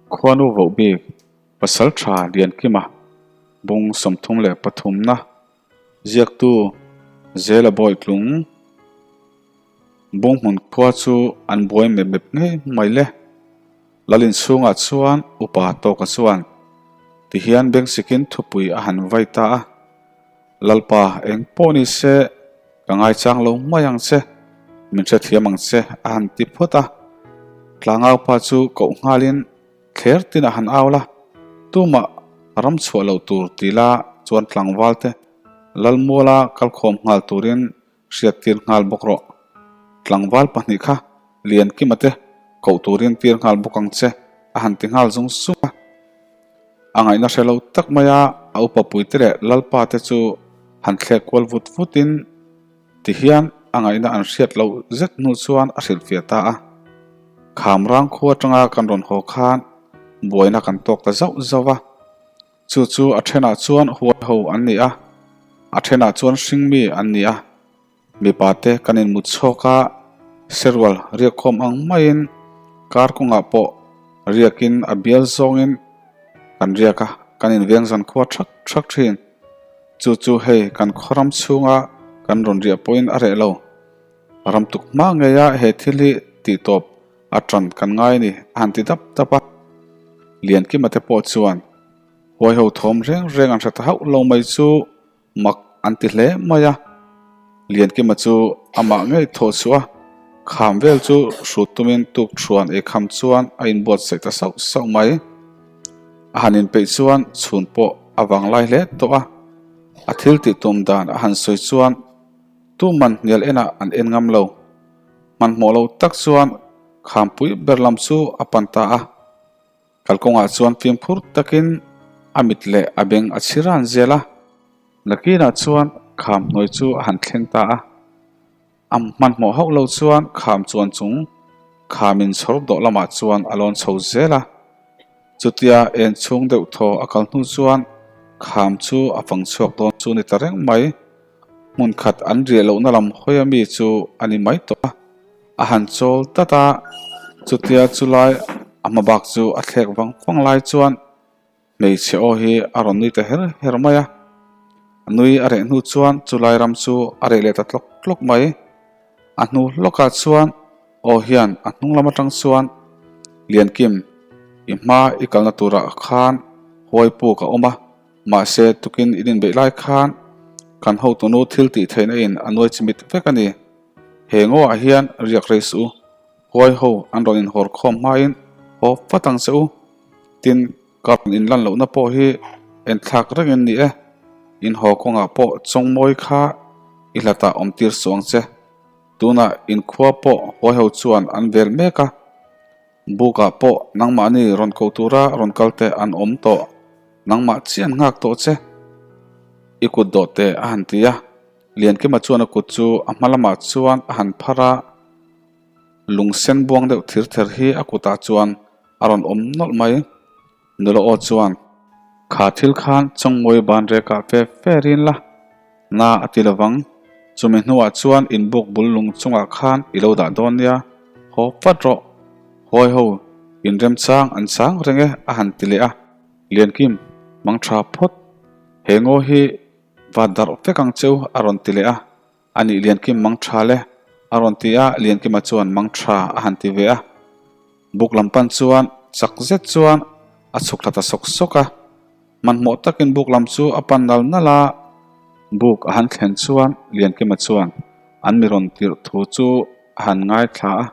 Khuanu voh bik Pasaltha Liankima bung 33 na ziaktu Zela Bawitlung bung hmun khua chu an buai mep mep ngei mai le. Lalin chhungah chuan upa tawka chuan tihian bengsikin thupui a han vai ta a. Lalpa, eng pawh ni se, ka ngaichang lo mai ang che, min hrethiam ang che, a han ti phawt a. Tlangau pa chu koh nghalin thler tin a han au la, tumah ram chhuah loh tur ti la chuan tlangval te Lalmuala kalkhawm nghal turin hriattir nghal bawk rawh. Tlangval pahnih kha Liankima te koh turin tir nghal bawk ang che, a han ti nghal zung zung a. A ngaihna hre lo tak maia a upa puite leh Lalpa te chu han thlek kual vut vutin tihian a ngaihna an hriat loh zet hnu chuan a hrilhfiah ta a. Kham rang khu atanga kan rawn haw khan buaina kan tawk ta zauh zauh a. Chu chu a thenah chuan huai ho an ni a, a thenah chuan hringmi an ni a. Mipa te kan inmut chhawk a, serual riak khawm ang maiin kar kawngah pawh riakin a bial zawngin kan riak a, kan inveng zan khua thak thak thin. Chu chu hei kan khawram chhunga kan rawn riah pawhin a reh lo. Ram tuk hma ngeia he thil hi tihtawp a tan kan ngai a ni a han ti dap dap a. Liankima te pawh chuan huaiho thawm reng reng an hre ta hauh lo mai chu Mak an ti hle mai a, Liankima chu amah ngei thawh chhuah a, kham vel chu hrut tumin tuk thuan ei kham chuan a inbuatsaih ta sauh sauh mai. A han inpeih chuan chhun pawh a vang lai hle tawh a, a thil tih tum dan a han sawi chuan tuman hnial enah an en ngam lo. Hmanhmawh lo tak chuan khampui ber lam chu a pan ta a. Kalkawngah chuan fimkhur takin a mit leh a beng a chhi ran zel a, nakinah chuan kham hnuai chu a han thleng ta a. A hmanhmawh hauh lo chuan kham chuan chung khamin chhawr dawh lamah chuan a lawn chho zel a. Chutia en chhung deuh thaw a kal hnu chuan kham chu a fang chhuak dawn chu ni ta reng mai. Hmun khat an riah lohna lam hawi ami chu a ni mai tawh a. A han chawl tlat a, chutia chulai a hma bak chu a thlek vang vang lai chuan hmeichhe aw hi a rawn nui ta her her mai a. A nui a reh hnu chuan chulai ram chu a reh leh ta tlawk tlawk mai. A hnu hlawkah chuan aw hian a hnung lam atang chuan Liankim, i hma i kalna turah khan huai puk a awm a, mahse tukin in inbeih lai khan kan hotunu thil tih theihna in a nuai chimit vek a ni. He ngawah hian riak rei suh u, huai ho an rawn inhawr khawm hmain haw fat ang che u. Tin, ka rawn inlan lohna pawh hi enthlak rengin ni e, in haw kawngah pawh chawngmawi kha i hlatah awm tir suh ang che. Tunah inkhua pawh huai ho chuan an vel mek a, bukah pawh nangmahni rawn koh tura rawn kal te an awm tawh, nangmah chiah an nghak tawh che. I kut dawh teh a han ti a. Liankima chuan a kut chu a hma lamah chuan a han phar a, lung sen buang deuh thir ther hi a kutah chuan a rawn awm nawlh mai. Nula aw chuan, Kha thil khan chawngmawi ban rekah fe fe rin la, na a ti lovang. Chumi hnuah chuan inbuk bul lung chungah khan i lo dah dawn nia, haw vat rawh. Hawi ho, inremchang an chang reng e a han ti leh a. Liankim, mang tha phawt. He ngaw hi Va darh vek ang cheu a rawn ti leh a, a nih Liankim mang tha le a rawn ti a, Liankima chuan mang tha a han ti ve a. Buk lam pan chuan chak zet chuan a chhuk thla ta sawk sawk a, hmanhmawh takin buk lam chu a pan nal nal a, buk a han thlen chuan Liankima chuan an mi rawn tirh thu chu a han ngaithla a,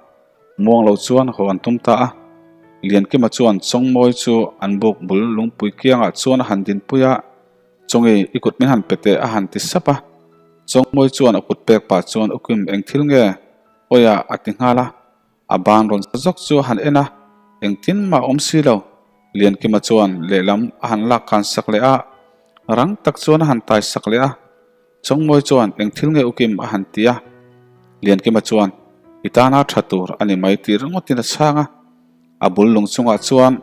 muang lo chuan haw an tum ta a. Liankima chuan Chawngmawi chu an buk bul lungpui kiangah chuan a han dinpui a, Chawngi, i kut min han pe teh a han ti sap a. Chawngmawi chuan a kut pek pah chuan Ukim eng thil nge? Awiah a ti nghal a. A ban rawn za zawk chu a han en a, engtin mah a awm si lo. Liankima chuan lehlam a han lak khan sak leh a, rang tak chuan a han tai sak leh a. Chawngmawi chuan eng thil nge Ukim a han ti a. Liankima chuan i tana tha tur a ni mai tih ringawtin a chhang a. A bul lung chungah chuan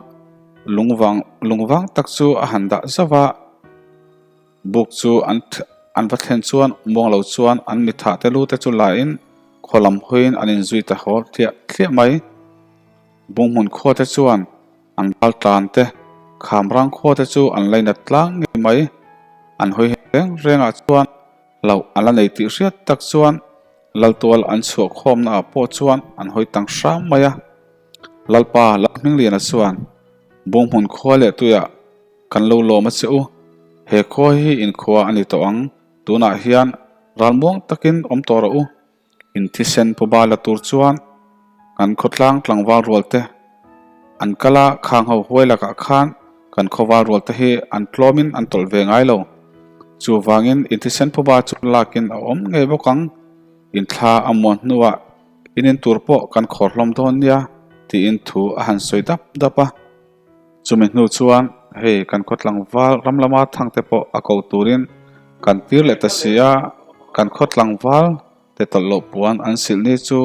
lungvang lungvang tak chu a han dah zauh a, buk chu an an va thlen chuan muang lo chuan an mithah te lu te chu la in khaw lam hawiin an inzui ta haw thliah thliah mai. Bunghmun khua te chuan. An ral tlan te, kham rang khua te chu an lainat tlang ngei mai. An hawi reng rengah chuan hlauh an la nei tih hriat tak chuan Laltual an chhuah khawmna ah pawh chuan an hawi tang hram mai a. Lalpa Lalhmingliana chuan Bunghmun khua leh tuiah kan lo lawm a che u. He khua hi inkhua a ni tawh ang. Tunah hian ralmuang takin awm tawh rawh u. In thisen puba la tur chuan kan khawtlang tlangval rual te an kal a, khang ho huai lakah khan kan khawval rual te hi an tlawmin an tawlh ve ngai lo. Chuvangin in thisen puba chu lakin a awm ngei bawk ang. In thla a muan hnuah in in tur pawh kan khawr hlawm dawn nia tiin thu a han sawi dap dap a. Chumi hnu chuan hei kan khaw tlangval ram lama thangte pawh a ko turin kan tir leh ta si a, kan khaw tlangval te tawlh loh puan an silh ni chu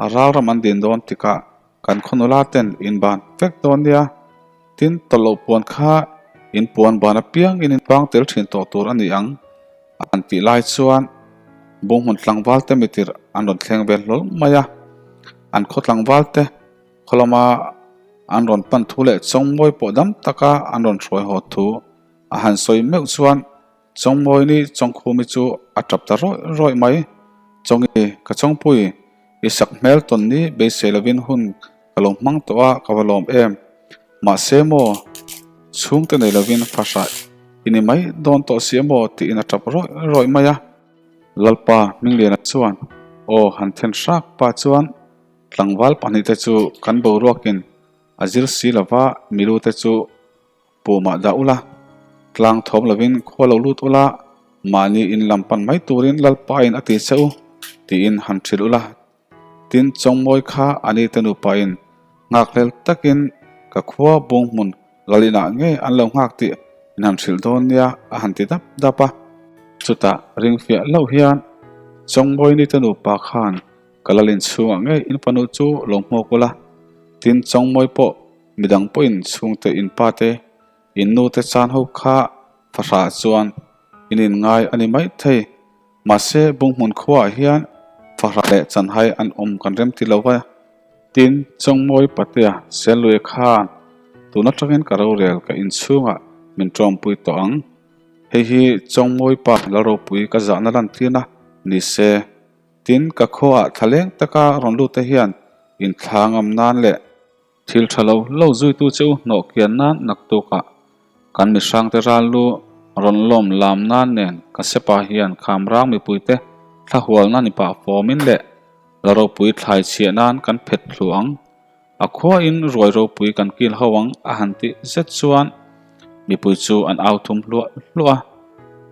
a ral ram an din dawn tikah kan khaw nula ten in ban vek dawn nia. Tin, tawlh loh puan kha in puan ban apiang in inpang tel thin tawh tur a ni ang an tih lai chuan bunghmun tlangval te mitir an rawn thleng vel hlawl mai a, an khaw tlangval te Khaw lama an rawn pan thu leh Chawngmawi pawh dam taka an rawn hruai haw thu a han sawi meuh chuan Chawngmawi ni Chawngkhumi chu a tap ta rawih rawih mai. Chawngi, ka Chawngpui, i sak hmel tawn ni beisei lovin hun ka lo hmang tawh a, ka va lawm em. Mahse maw, chhungte nei lovin fahrah i ni mai dawn tawh si a maw tiin a tap rawih rawih mai a. Lalpa Hmingliana chuan, Aw han then hrak pa chuan Tlangval pahnihte chu kan boruakin a zir si lova milute chu pumah dah ula, tlang thawm lovin khua lo lut ula, mahni in lam pan mai turin Lalpain a ti che u tiin han hrilh ula. Tin, Chawngmawi kha ani te nupain nghakhlel takin ka khua bunghmun Lalinah ngei an lo nghak tih in han hrilh dawn nia a han ti dap dap a. Chutah ringfiah loh hian Chawngmawi ni te nupa khan Ka lal inchhungah ngei in fanu chu lo hmuak ula, tin Chawngmawi pawh midang pawhin chhungte in pa te, in nu te chan ho kha fahrah chuan in in ngai a ni mai thei. Mahse Bunghmun khuaah hian fahrah leh chanhai an awm kan rem ti lo va. Tin Chawngmawi patea Selluia khan tun atangin ka rorel ka inchhungah min tawmpui tawh ang. Hei hi Chawngmawi pa Lalropui ka zahna lantirna ni se. Tin, ka khuaah thlaleng taka rawn lut te hian inthla ngam nan leh thil tha lo lo zuitu che u hnawh kian nan naktukah kan mihrangte ral lu rawn lawm lam nan nen ka sepa hian khamrang mipuite thlahualna ni pah fawmin leh la ropui thlai chhiah nan kan phet thlu ang. A khuain ruai ropui kan kil ho ang a han tih zet chuan mipui chu an au thum hluah hluah a.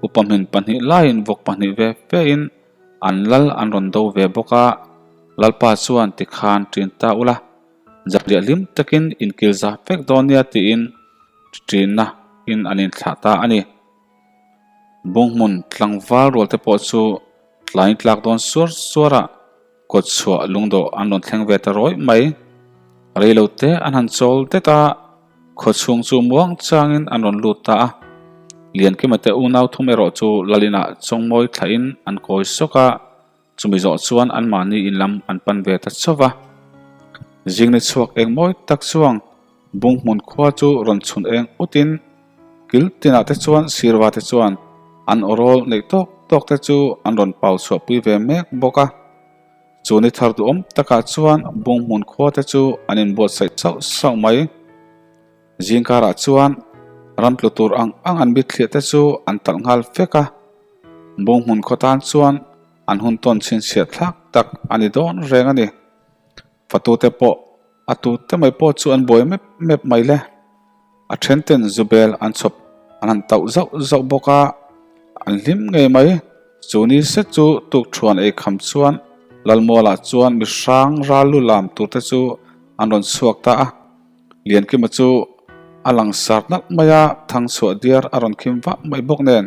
Upa hmin pahnih laiin vawk pahnih ve fein An lal an rawn do ve bawk a, Lalpa chuan tikhan ṭin ta ula, zapliah hlim takin inkil za vek dawn nia tiin ṭinna in an inthlah ta a ni. Bunghmun tlangval rual te pawh chu tlai tlak dawn suar suar a, kawt chhuah lungdawh an rawn thleng ve ta rawih mai. Reilo te an han chawl det a, Khaw chhung chu muang changin an rawn lut ta a, Liankima te unau thum erawh chu Lalinah Chawngmawi thlahin an kawi sawk a, chumi zawh chuan anmahni in lam an pan ve ta chauh va. Zingni chhuak eng mawi tak chuang Bunghmun khua chu rawn chhun eng utin kil tinah te chuan sirva te chuan an awrawl neih tawk tawk te chu an rawn pau chhuahpui ve mek bawk a. Chu ni thar duhawm takah chuan bunghmun khua te chu an inbuatsaih sauh sauh mai. Zingkarah chuan ram tlu tur ang ang an bithliah te chu an talh nghal fek a. Bunghmun khaw tan chuan an hun tawn chhinchhiah thlak tak a ni dawn reng a ni. Fatute pawh a tute mai pawh chu an buai mep mep mai le. A then ten zubel an chhawp an han tauh zauh zauh bawk a, an hlim ngei mai. Chu ni set chu tukthuan ei kham chuan Lalmualah chuan mi hrang ral lu lam tur te chu an rawn chhuak ta a. Liankima chu a langsar nalh mai a, thangchhuah diar a rawn khim vah mai bawk nen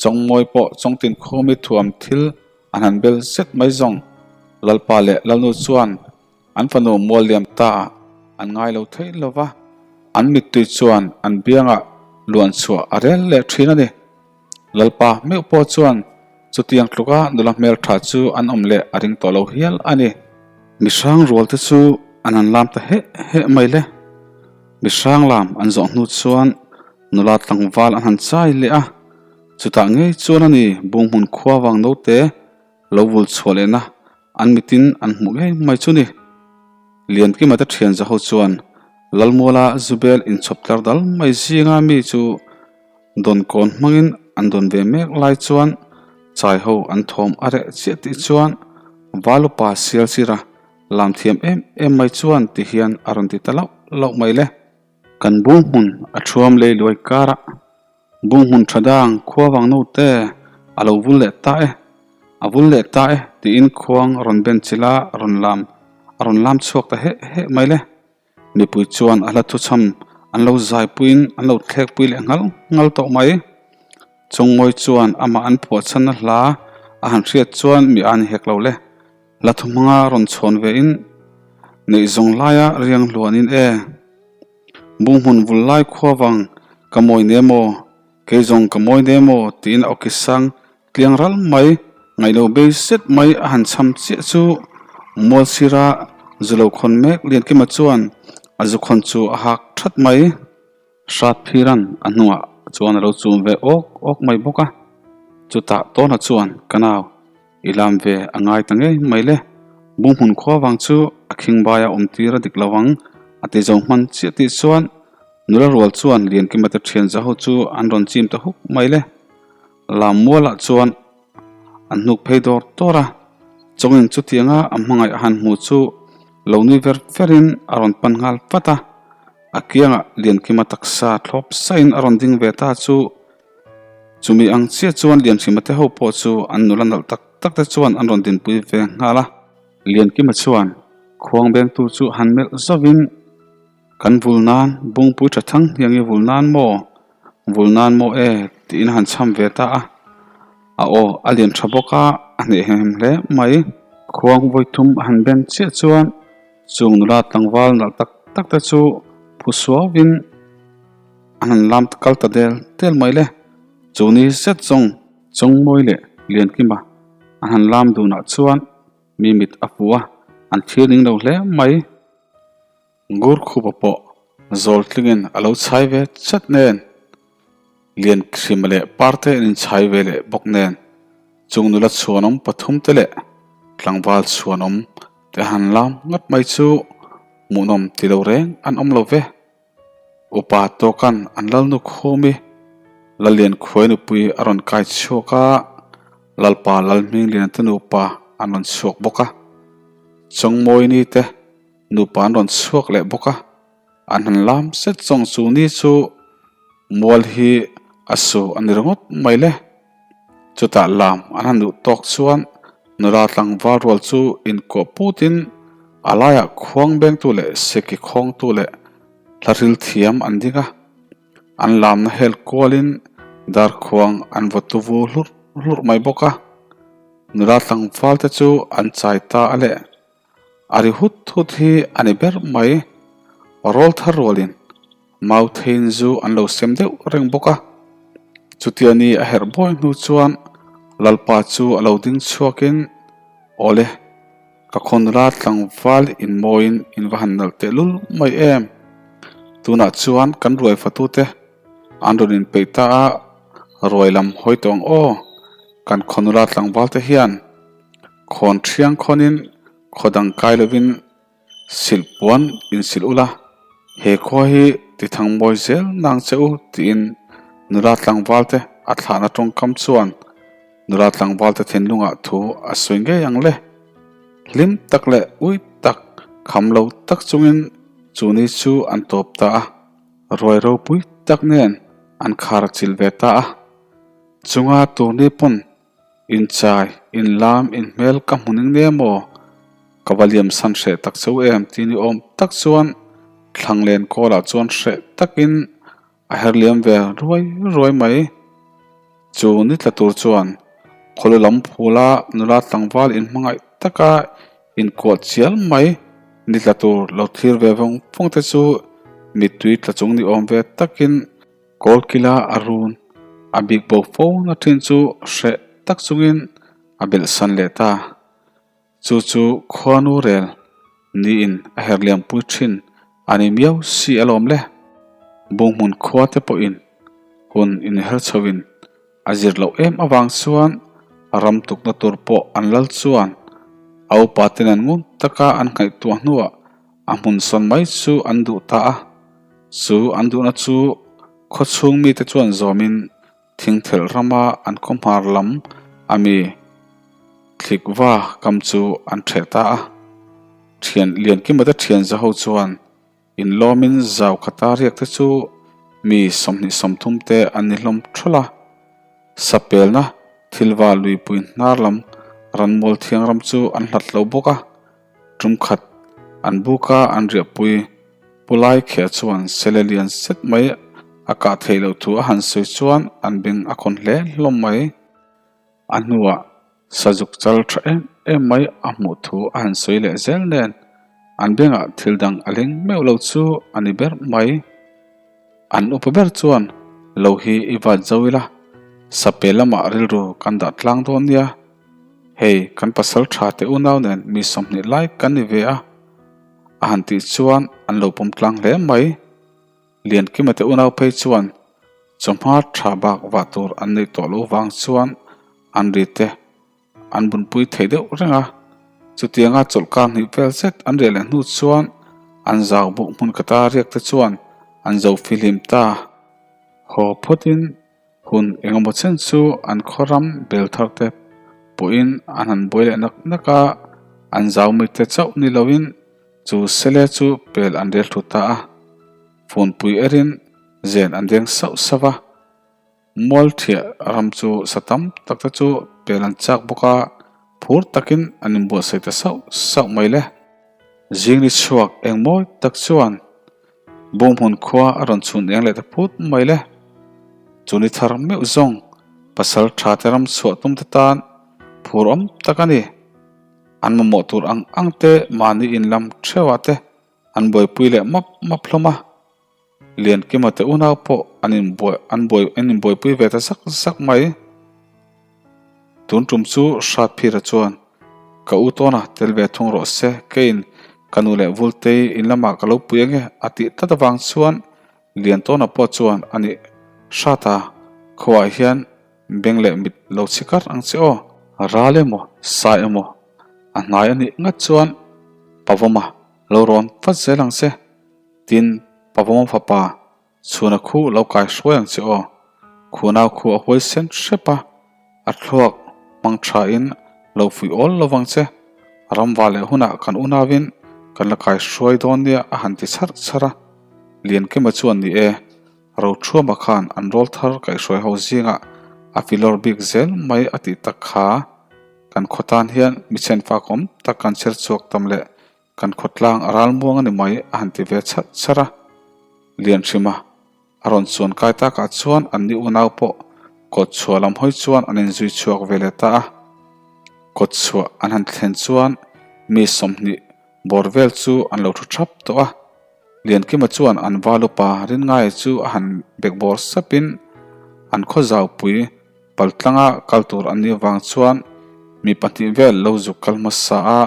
Chawngmawi pawh Chawngtin Khumi thuam thil an han bel zet mai zawng. Lalpa leh Lalnu chuan An fanu mual liam ta ah an ngai lo thei lo va, an mittui chuan an biangah luan chhuah a rel leh thin a ni. Lalpa meuh pawh chuan chutiang tluka nula hmeltha chu an awm leh a ring tawh lo hial a ni. Mi hrang rual te chu an han lam ta heh heh mai le. Mi hrang lam an zawh hnu chuan nula tlangval an han chai leh a, chutah ngei chuan a ni Bunghmun khua vang naute lo vul chhuah lehna an mitin an hmuh ngei mai chu ni. Liankima te thian zaho chuan Lalmuala Zubel inchhawp tlar dal mai zinga mi chu Dawn kawn hmangin an dawn ve mek lai chuan chai ho an thawm a reh chiah tih chuan Valupa sial sira lam thiam em em mai chuan ti hian a rawn ti ta lauh lauh mai le. Kan bung hmun a thuam lei luai karah bung hmun tha dang khua vang note a lo vul leh ta e, a vul leh ta e tiin khuang rawn ben chilh a rawn lam a rawn lam chhuak ta heh heh mai le. Mipui chuan a hla thuchham an lo zaipuiin an lo thlekpui leh nghal nghal tawh mai. Chawngmawi chuan amah an phuahchhanna hla a han hriat chuan mi a ni hek lo le. Hla thu hmanga rawn chhawn vein neih zawng laia riang hluanin e. Bunghmun vul lai khua vang ka mawi ne maw, kei zawng ka mawi ne maw tiin a awki sang Tliang ral mai, ngaihlo bei zet mai a han cham chiah chu Mualsira zu lo khawn mek Liankima chuan a zu khawn chu a hak that mai. Hrat phiran a hnungah chuan a lo chum ve awk awk mai bawk a, chutah Tawna chuan ka nau i lam ve a ngai ta ngei mai le, Bunghmun khua vang chu a khingbai a awm tir a dik lo ang a ti zo hman chiah tih chuan nula rual chuan Liankima te thian zaho chu an rawn chim ta huk mai le. Lam mualah chuan an hnuk phei dawr dawr a, chawngin chutianga a hmangaih a han hmu chu lo nui ver verin a rawn pan nghal vat a, a kiangah Liankima taksa thlawp sahin a rawn ding ve ta chu chumi ang chiah chuan Lianhrima te ho pawh chu an nula nalh tak tak te chuan an rawn dinpui ve nghal a. Liankima chuan khuang bengtu chu han melh zauhin. Kan vul nan bungpui tha thang hniang i vul nan maw? Vul nan maw e? tiin a han chham ve ta a. A aw a lian tha bawk a, a hneh hem hem hle mai. Khuang vawi thum a han ben chiah chuan chung nula tlangval nalh tak tak te chu phu suauin an han lam kal ta del del mai le. Chu ni zet zawng Chawngmawi leh Liankima an han lam dunah chuan mi mit a fu a, an thlir ning lo hle mai. Ngurkhupa pawh zawl tlingin a lo chhai ve chat nen, Lianhrima leh Parte an inchhai ve leh bawk nen, chung nula chhuanawm pathumte leh tlangval chhuanawm te han lam ngawt mai chu hmuhnawm ti lo reng an awm lo ve. Upa tawkan an lalnu khum i Lalian khuai nupui a rawn kai chhuak a, Lalpa Lalhmingliana te nupa an rawn chhuak bawk a, Chawngmawini te Nupa an rawn chhuak leh bawk a, an han lam zet zawng chu ni chu mual hi a su a ni ringawt mai le. Chutah lam an han duh tawk chuan nula tlangval rual chu inkuah putin a laiah khuang bengtu leh seki khawngtu leh hlaril thiam an ding a, an lamna hel kualin darkhuang an vaw tuvu hlurh hlurh mai bawk a, nula tlangval te chu an chai ta a leh. A ri hut hut hi a ni ber mai. Rawl thar rualin mau theiin zu an lo sem deuh reng bawk a. Chutia ni a herh bawi hnu chuan Lalpa chu a lo ding chhuakin, Awle, ka khawnula tlangval inmawiin in va han nalh tehlul mai em? Tunah chuan kan ruai fatute an rawn inpeih ta a, ruai lam hawi tawh ang aw, kan khawnula tlangvalte hian Khawn thiang khawnin khaw dang kai lovin silh puan in silh ula, he khua hi ti thang mawi zel nang che u tiin nula tlangval te a thlahna tawngkam chuan nula tlangval te thinlungah thu a sawi ngei ang le. Hlim tak leh ui tak kham lo tak chungin chu ni chu an tawp ta a, ruai ropui tak nen an khar chil ve ta a. Chunga turni pawn Inchai, inlam, inhmel ka hmu ning nia maw? Ka va liam san hreh tak cheu em ti ni awm tak chuan Thlanglen kawlah chuan hreh takin a her liam ve ruai ruai mai. Chu ni tla tur chuan khawlu lam phula nula tlangval inhmangaih taka inkuah chial mai ni tla tur lo thlir ve vawng vawng te chu mittui tla chung ni awm ve takin Kawlkila a run a bik bo fo na thin chu hreh tak chungin a belh san leh ta. Chu chu khuanu rel niin a herliampui thin. A ni miau si alawm le. Bunghmun khua te pawhin hun inher chhoin a zir loh em avang chuan ram tukna tur pawh an lal chuan a upa te nen ngun taka an ngaihtuah hnuah a hmun sawn mai chu an duh ta a. Chu an duhna chu khaw chhung mite chuan zawmin Thingthelh rama an khawhmar lam a mi thlikva kam chu an ṭheh ta a. Ṭhian Liankimate ṭhian zaho chuan inlawmin zau khata riak te chu mi 20 30 te an ni hlawm ṭhawlh a. Sapelna thilva luipui hnar lam ranmual thiangram chu an hlat lo bawk a. Tum khat an buka an riahpui Pu Laikhia chuan sele lian set mai a kah theih loh thu a han sawi chuan an beng a khawn hle hlawm mai. A hnuah sazuk chal tha em em mai a hmuh thu a han sawi leh zel nen an bengah thil dang a leng meuh lo chu a ni ber mai. An upa ber chuan lo hi i vat zo ila, sape lamah rilru kan dah tlang dawn nia. Hei kan pasal tha te unau nen mi 20 lai kan ni ve a, a han tih chuan an lo pawm tlang hle mai. Liankima te unau phei chuan chawhma tha bak vah tur an neih tawh loh vang chuan an ri te an bunpui thei deuh reng a. Chutianga chawlhkar hnih vel zet an riah leh hnu chuan an zau buk hmun khata riak te chuan an zo fihlim ta. Haw phawtin Hun engemaw chen chu an khaw ram bel thar te pawhin an han buai leh nak nak a, an zau mai te chauh ni loin chu sele chu pel an rel thu ta a. Funpui erin zen an deng sauh sauh a, mual thiah ram chu sa tam tak te chu pel an chak bawk a, phur takin an inbuatsaih ta sauh sauh mai le. Zingni chhuak eng mawi tak chuan Bunghmun khua a rawn chhun eng leh ta phut mai le. Chu ni thar meuh zawng pasal tha te ram chhuah tum te tan phur awm tak a ni. An mamawh tur ang ang te mahni in lam theuhah te an buaipui leh map map hlawm a. Liankima te unau pawh an inbuai an buai an inbuaipui ve ta zak zak mai. Tun tum chu Hratphira chuan ka u tawna tel ve thung rawh se keiin ka nu leh Vultei in lamah ka lo pui ange a tih tlat avang chuan Liantawna pawh chuan a nih Hrata khuaah hian beng leh mit lo chhi kar ang che aw. Ral emaw Sai emaw a hnai a nih ngat chuan Pavawma lo rawn vat zel ang che. Tin, Pavawma fapa Chhuna khu lo kai hruai ang che aw. Khunau khu a huai sen hrep a, a thluak hmang thain lo fuih awl lo vang che. Ramva leh hunah kan unauin kan la kai hruai dawn nia a han ti chharh chharh a. Liankima chuan ni e, Rothuama khan an rawl thar kaihhruai ho zingah a filawr bik zel mai a tih tak kha. Kan khaw tan hian mi chhenfak awm tak kan chher chhuak tam leh Kan khawtlang a ral muang a ni mai a han ti ve chharh chharh a. Lianhrima a rawn chuan kai takah chuan an ni unau pawh kawt chhuah lam hawi chuan an inzui chhuak ve leh ta a. Kawt chhuah an han thlen chuan mi 20 bawr vel chu an lo thu thap tawh a. Liankima chuan an valupa Rinngaia chu a han bekbawr sapin an khaw zaupui paltlanga kal tur an nih avang chuan mi pahnih vel lo zuk kal hmasa a.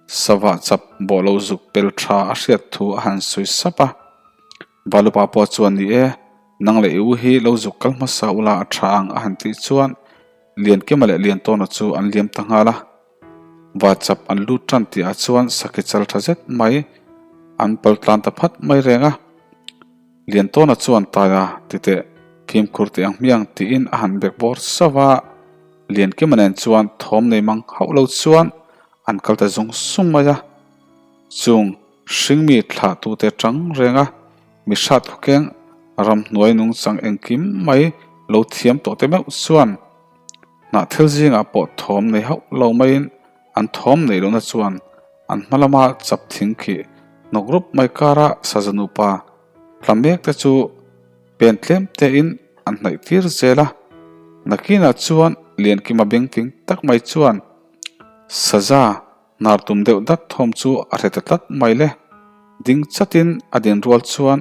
Sava chap bawh lo zuk pel tha a hriat thu a han sawi sap a. Valupa pawh chuan ni e, nang leh i u hi lo zuk kal hmasa ula a tha ang a han tih chuan Liankima leh Liantawna chu an liam ta nghal a. Va chap an lut tan tih ah chuan sakhi chal tha zet mai an pal tlan ta phat mai reng a. Liantawna chuan Taia titeh fimkhur teh ang hmiang tiin a han bek bawr sauh a. Liankima nen chuan thawm nei mang hauh lo chuan An kal ta zung zung mai a, chung hringmi thlahtute tang reng a, mi hrat khawkeng ramhnuai nungchang engkim mai lo thiam tawh te meuh chuan hnahthel zingah pawh thawm nei hauh lo maiin an thawm neih lohna chuan an hma lama chap thing khih hnawk rup mai kara saza nupa tla mek te chu pen tlem tein an hnaih tir zel a. Nakinah chuan Liankima bengfing tak mai chuan Saza hnar tum deuh dat thawm chu a hre ta tlat mai le. Ding chatin a din rual chuan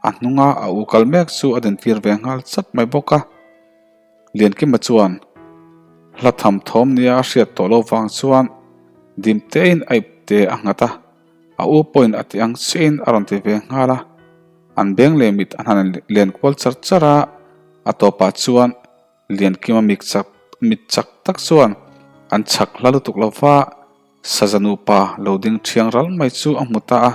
a hnunga a u kal mek chu a din tir ve nghal chat mai bawk a. Liankima chuan hla tham thawm nia a hriat tawh lo vang chuan dim tein a ip te a nghat a. A u pawhin a ti ang chiahin a rawn ti ve nghal a. An beng leh mit an han len kual char char a, a tawpah chuan Liankima mit chak mit chak tak chuan an chhak hla lutuk lo va, Saza nupa lo ding thiang ral mai chu a hmu ta a.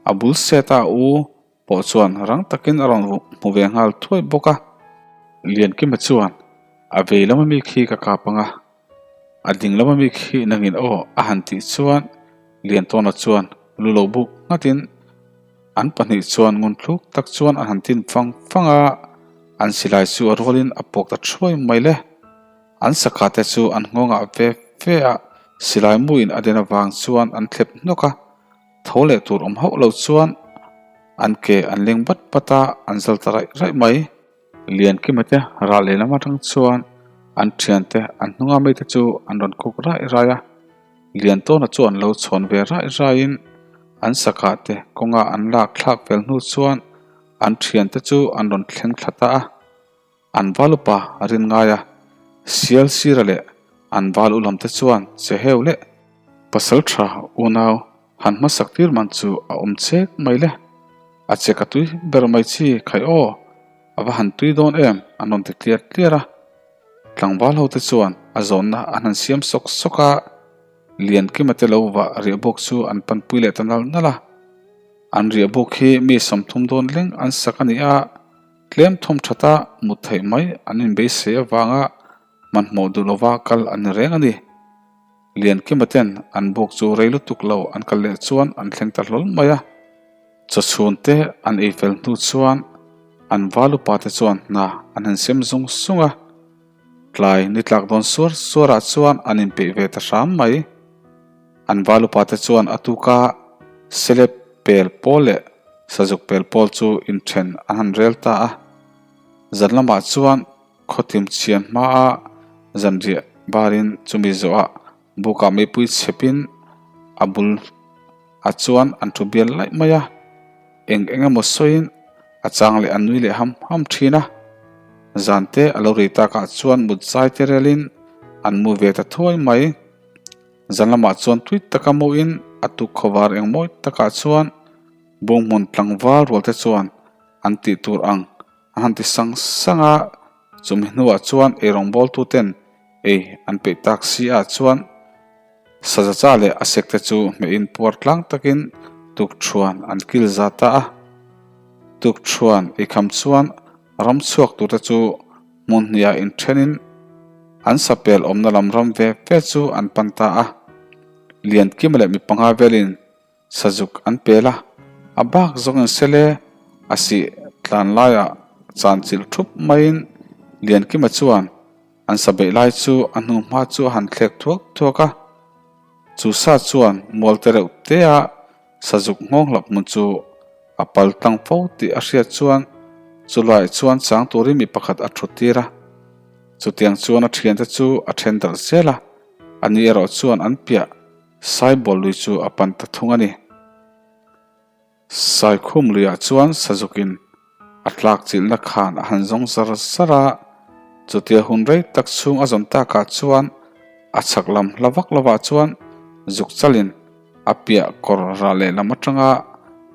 A bul set a a u pawh chuan rang takin a rawn hmu ve nghal thuai bawk a. Liankima chuan a vei lama mi khi ka kap ang a, a ding lama mi khi nangin aw a han tih chuan Liantawna chuan lu lo buk nghatin an pahnih chuan ngun thluk tak chuan an han tin fang fang a, an silai chu a rualin a puak ta thuai mai le. An sakha te chu an nghawngah ve ve a, silai muin a den avang chuan an thlep hnawk a. Tho leh tur awm hauh lo chuan an ke an leng bat bat a, an zal ta raih raih mai. Liankima te rah lehlam atang chuan an thiante an hnunga mite chu an rawn kuk raih raih a, Liantawna chu an lo chhawn ve raih raihin an sakah te kawnga an lak thlak fel hnu chuan an thiante chu an rawn thleng thla ta a. An val upa a rin ngai a, Sial sira leh an val u lamte chuan che heu leh. Pasal tha unau han hmasak tir man chu a awm chek mai le. A che ka tui ber mai chi khai aw, a va han tui dawn em an rawn ti tliar tliar a. Tlangval ho te chuan a zawnna an han siam sawk sawk a, Liankima te lo vah riah bawk chu an panpui leh ta nal nal a. An riah bawk hi mi 30 dawn leng an sak a ni a. Tlem thawm thata mut theih mai an inbeisei avanga hmanhmawh duh lova kal an ni reng a ni. Liankima ten an buk chu rei lutuk lo an kal leh chuan an thleng ta hlawl mai a. Chawchhun te an ei fel hnu chuan an val upa te chuan hna an han sem zung zung a. Tlai ni tlak dawn suar suarah chuan an inpeih ve ta hram mai. An val upa te chuan a tuka celeb pel pawl leh sazuk pel pawl chu inthen an han rel ta a. Zan lamah chuan khawtim chhian hmaa zanriah barin chumi zawhah bukah meipui chhepin a bul a chuan an thu bial laih mai a. Eng eng emaw sawiin a chang leh a nui leh ham ham thin a. Zan te a lo rei takah chuan mut zai te relin an mu ve ta thuai mai. Zan lamah chuan tui taka mawhin a tuk khawvar eng mawi takah chuan bunghmun tlangval rual te chuan an tih tur ang a han ti sang sang a, chumi hnuah chuan eirawngbawl tuten ei an peih tak si ah chuan saza cha leh a sek te chu hmehin puar tlang takin tukṭhuan an kil za ta a. Tukṭhuan eikham chuan ram chhuak tur te chu hmun hniah inthenin an sapel awmna lam ram ve ve chu an pan ta a. Liankima leh mi panga velin sazuk an pel a, a bak zawngin sele a sih tlan laiah chan chilh thup maiin Liankima chuan an sa beih lai chu a hnu hma chu a han thlek thuak thuak a. Chu sa chuan mual te reuh te a Sazuk nghawng hlap hmun chu a pal tlang fo tih a hriat chuan chulaiah chuan chang turin mi pakhat a thut tir a. Chutiang chuan a thiante chu a then darh zel a, ani erawh chuan an piah Saibawl lui chu a pan ta thung a ni. Saikhum luiah chuan Sazukin A tlak chilhna khan a han zawng zar zar a, chutia hun rei tak chhung a zawn takah chuan a chhak lam hla vak lovah chuan zuk chalin a piah kawr rah lehlam atanga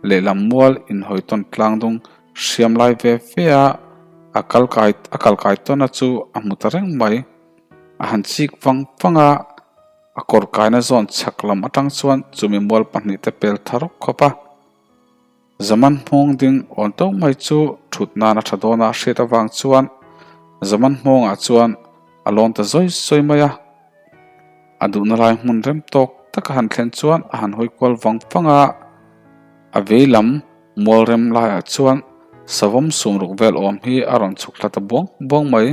lehlam mual inhawi tawn tlang dung hriam lai ve ve a, a kal kai a kal kai tawna chu a hmu ta reng mai. A han chik vang vang a, a kawr kaina zawn chhak lam atang chuan chumi mual pahnihte pel tha rawk khawp a. Zaman hmawng ding awn tawk mai chu thut nan a tha dawn a hriat avang chuan Zaman hmawngah chuan a lawn ta zawi zawi mai a. A duhna lai hmun rem tawk taka han thlen chuan a han hawi kual vang vang a, a vei lam mual rem laiah chuan savawm sumruk vel awm hi a rawn chhuk thla ta buang buang mai.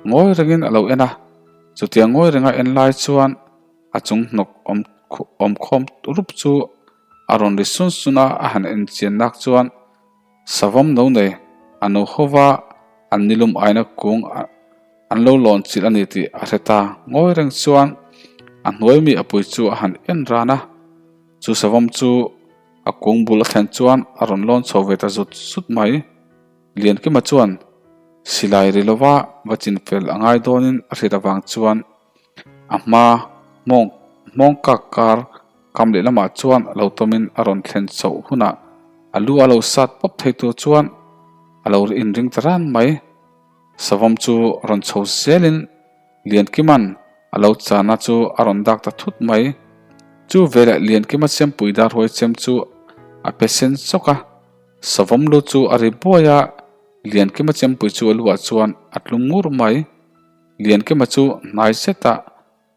Ngawi rengin a lo en a, chutiang ngawi renga en lai chuan a chung hnawk awm awm khawm rup chu A rawn ri sun sun a, a han en chian nak chuan savawm no nei a no ho va, an nilum aina kung an lo lawn chilh a ni tih a hre ta. Ngawi reng chuan a hnuai mi a pui chu a han en ran a, chu savawm chu a kung bul a thlen chuan a rawn lawn chho ve ta zut zut mai. Liankima chuan silai ri lova va chin fel a ngai dawnin a hriat avang chuan a hma hmawng hmawng kak kar. Kam lehlamah chuan lo tawmin a rawn thlen chhoh hunah a lu a lo sat pawp thei tur chuan a lo inring ta ran mai. Savawm chu rawn chho zelin Liankima'n a lo chana chu a rawn dak ta thut mai. Chu veleh Liankima chempui dar huai chem chu a pe sen chawk a, Savawm lu chu a ri buai a, Liankima chempui chu a luah chuan a tlu ngur mai. Liankima chu hnai zetah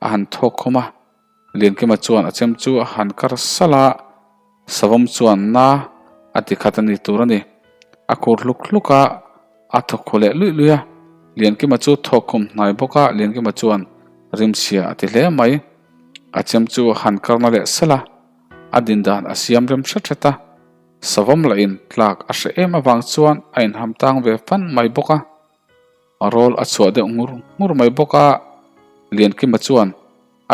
a han thawk khawm a, Liankima chuan a chem chu a han kar salh a, Savawm chuan na a ti khat a ni tur a ni. A khur hluk hluk a, a thawk khaw leh luih luih a. Liankima chu thawk khum hnai bawk a, Liankima chuan rimchhia a ti hle mai. A chem chu a han karna leh salh a, a din dan a siam rem hret hret a. Savawm lahin tlak a hreh em avang chuan a inham tang ve fan mai bawk a. A rawl a chhuah deuh ngur ngur mai bawk a, Liankima chuan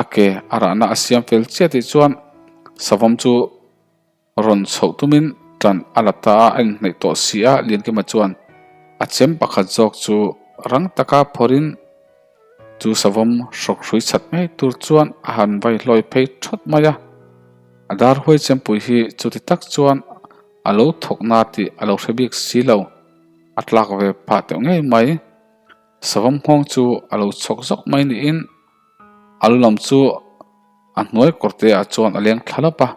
a ke a rahna a siam fel chiah tih chuan Savawm chu rawn chhoh tumin tan a la ta a, a inhnaih tawh si a, Liankima chuan a chem pakhat zawk chu rang taka phawrhin chu Savawm hrawk hrui chat ngei tur chuan a han vai hlawi phei thawt mai a, a dar huai chempui hi chuti tak chuan a lo thawk na tih a lo hre bik si lo. A tlak ve phah teuh ngei mai. Savawm nghawng chu a lo chhawk zawk mai niin a lu lam chu a hnuai kawr te ah chuan a leng thla lawp a.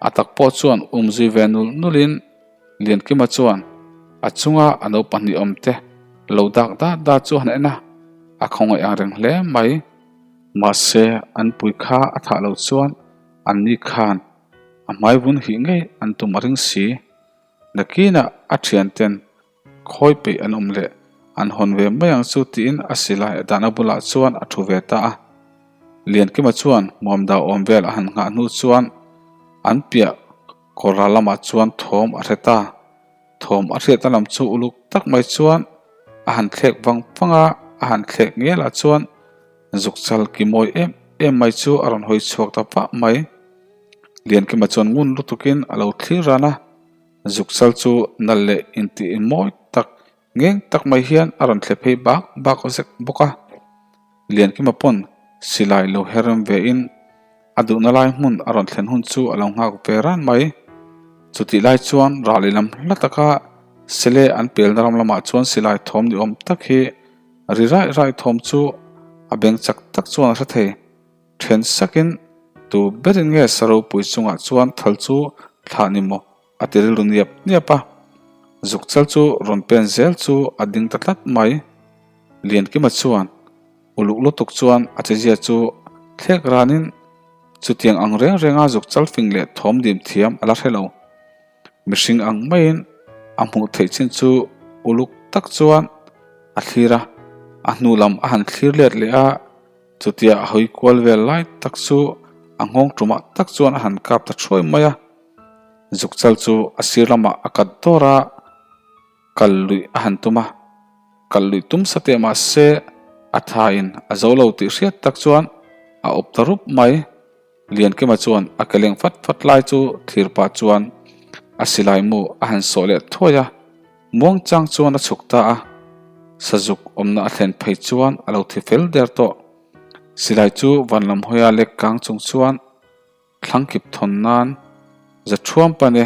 A tak pawh chuan um zui ve nul nul in Liankima chuan a chunga a naupahnih awm te lo dak dat dat chu a han en a, a khawngaih ang reng hle mai. Mahse an pui kha a thah loh chuan an ni khan a hmai vun hih ngei an tum a ring si. Nakinah a thianten khawi peih an awm leh an hawn ve mai ang chu tiin a silai a dahna bulah chuan a thu ve ta a. Liankima chuan hmuamda awm vel a han nghah hnu chuan an piah kawr ral lamah chuan thawm a hre ta. Thawm a hriatna lam chu uluk tak mai chuan a han thlek vang vang a, a han thlek ngelah chuan zukchal ki mawi em em mai chu a rawn hawi chhuak ta vah mai. Liankima chuan ngun lutukin a lo thlir ran a, zukchal chu nalh leh intih mawi tak ngeng tak mai hian a rawn thle phei bak bak zek bawk a. Liankima pawn silai lo her rem vein a duhna lai hmun a rawn thlen hun chu a lo nghak ve ran mai. Chutih lai chuan rah lehlam hla taka sele an pelna ram lamah chuan silai thawm ni awm tak hi ri raih raih thawm chu a beng chak tak chuan a hre thei. Then sakin, Tu berin nge sa ropui chungah chuan thal chu thlah ni maw? a ti rilru niap niap a. Zukchal chu rawn pen zel chu a ding ta tlat mai. Liankima chuan uluk lutuk chuan a chezia chu thlek ranin chutiang ang reng renga zukchal fing leh thawm dim thiam a la hre lo. Mihring ang maiin a hmuh theih chin chu uluk tak chuan a thlir a, a hnu lam a han thlir let leh a. Chutia a hawi kual vel lai tak chu a nghawng tumah tak chuan a han kap ta thuai mai a, zukchal chu a sir lamah a kat dawr a, kal luih a han tum a, kal luih tum sa teh mah se a thain a zo lo tih hriat tak chuan a awp ta rup mai. Liankima chuan a ke leng fat fat lai chu thlir pah chuan a silai mu a han sawh leh thuai a, muang chang chuan a chhuk ta a. Sazuk awmna a thlen phei chuan a lo thi fel der tawh. Silai chu van lam hawia lek kang chung chuan thlangkip thawn nan za thuam pan e,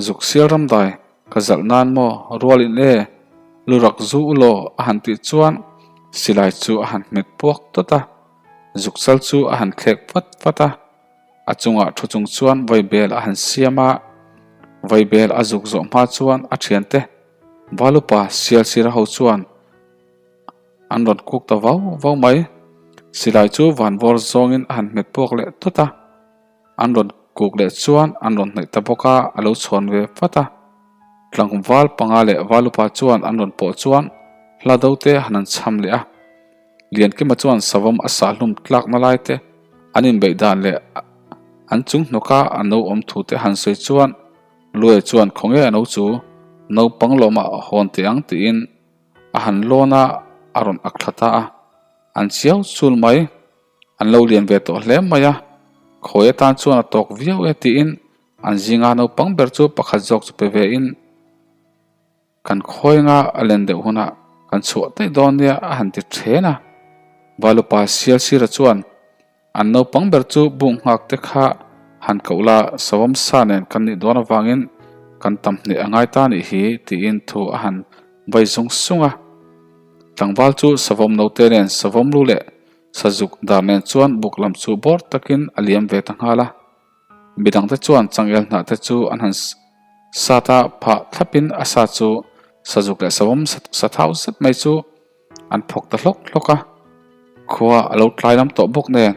zuk sial ram dai ka zalh nan maw rual in e, lu rak zu u law a han tih chuan silai chu a han hmet puak tawt a. Zukchal chu a han thlek vat vat a, a chungah thu chung chuan vaibel a han siam a, vaibel a zuk zawh hma chuan a thiante Valupa Sialsira ho chuan an rawn kuk ta vau vau mai. Silai chu vanvawr zawngin a han hmet puak leh tawt a, an rawn kuk leh chuan an rawn hnaih ta bawk a, a lo chhawn ve vat a. Tlangval panga leh Valupa chuan an rawn pawh chuan hla do te han han chham leh a. Liankima chuan savawm a sahhlum tlakna lai te, an inbeih dan leh an chung hnawka a no awm thu te han sawi chuan Luai chuan khawnge a no chu naupang lawmah a hawn teh ang tiin a han lawn a, a rawn ak thla ta a, an chiau chul mai. An lo lian ve tawh hle mai a, khawi atan chuan a tawk viau e tiin an zinga naupang ber chu pakhat zawk chu pe ve in, Kan khawianga a len deuh hunah kan chhuah daih dawn nia a han ti then a. Valupa Sialsira chuan an naupang ber chu buk nghak te kha Han koh la, Savawm sa nen kan nih dawn avangin kan tam hneh a ngai ta nih hi, tiin thu a han vai zung sung a. Tlangval chu Savawm note nen Savawm lu leh Sazuk dar nen chuan buk lam chu bawr takin a liam ve ta nghal a. Midangte chuan changel hnah te chu an han sat a, phah thlapin a sa chu Sazuk leh Savawm sa thau zet mai chu an phawk ta hlawk hlawk a. Khua a lo tlai lam tawh bawk nen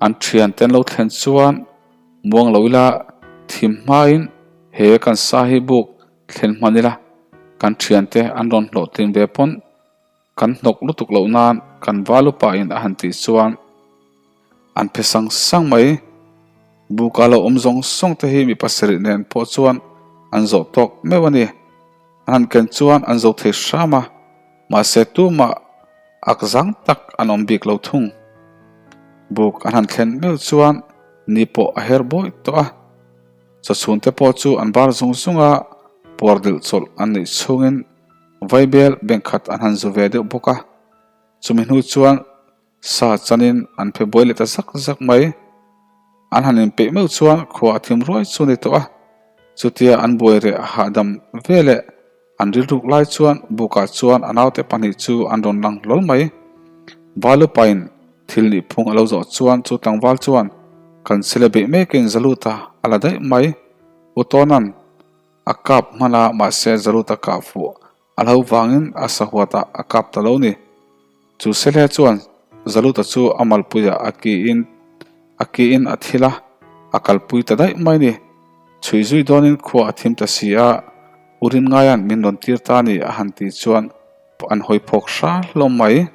an thiante an lo thlen chuan muang lo ila thim hmain he kan sa hi buk thlen hman ila kan thiante an rawn hlawhtlin ve pawn Kan hnawk lutuk loh nan kan val upa in a han tih chuan an phe sang sang mai. Buka lo awm zawng zawng te hi mi pasarih nen pawh chuan an zawh tawk meuh a ni. An han ken chuan an zo thei hram a, mahse tumah ak zang tak an awm bik lo thung. Buk an han thlen meuh chuan ni pawh a her bawi tawh a, chawchhun te pawh chu an bar zung zung a, puar dilh chawlh an neih chhungin Vaibel bengkhat an han zu ve deuh bawk a, chumi hnu chuan sa chanin an phe buai leh ta zak zak mai. An han inpeih meuh chuan khua a thim ruai chu a ni tawh a, chutia an buai reh hahdam ve leh an rilruk lai chuan bukah chuan a naute pahnih chu an rawn lang hlawl mai. Valupain thil nihphung a lo zawh chuan chu tlangval chuan kan sile beih mekin Zaluta a la daih mai. U Tawna'n A kap hman a, mahse Zaruta kah fuh a hlo vangin a sahuatah a kap ta lo ni. Chu Selhe chuan Zaruta chu a malpuiah a kiin a kiin a thil a, a kalpui ta daih mai ni. Chhui zui dawnin khua a thim ta si a, U Rinngaia'n min rawn tir ta ni a han tih chuan an hawi phawk hra hlawm mai.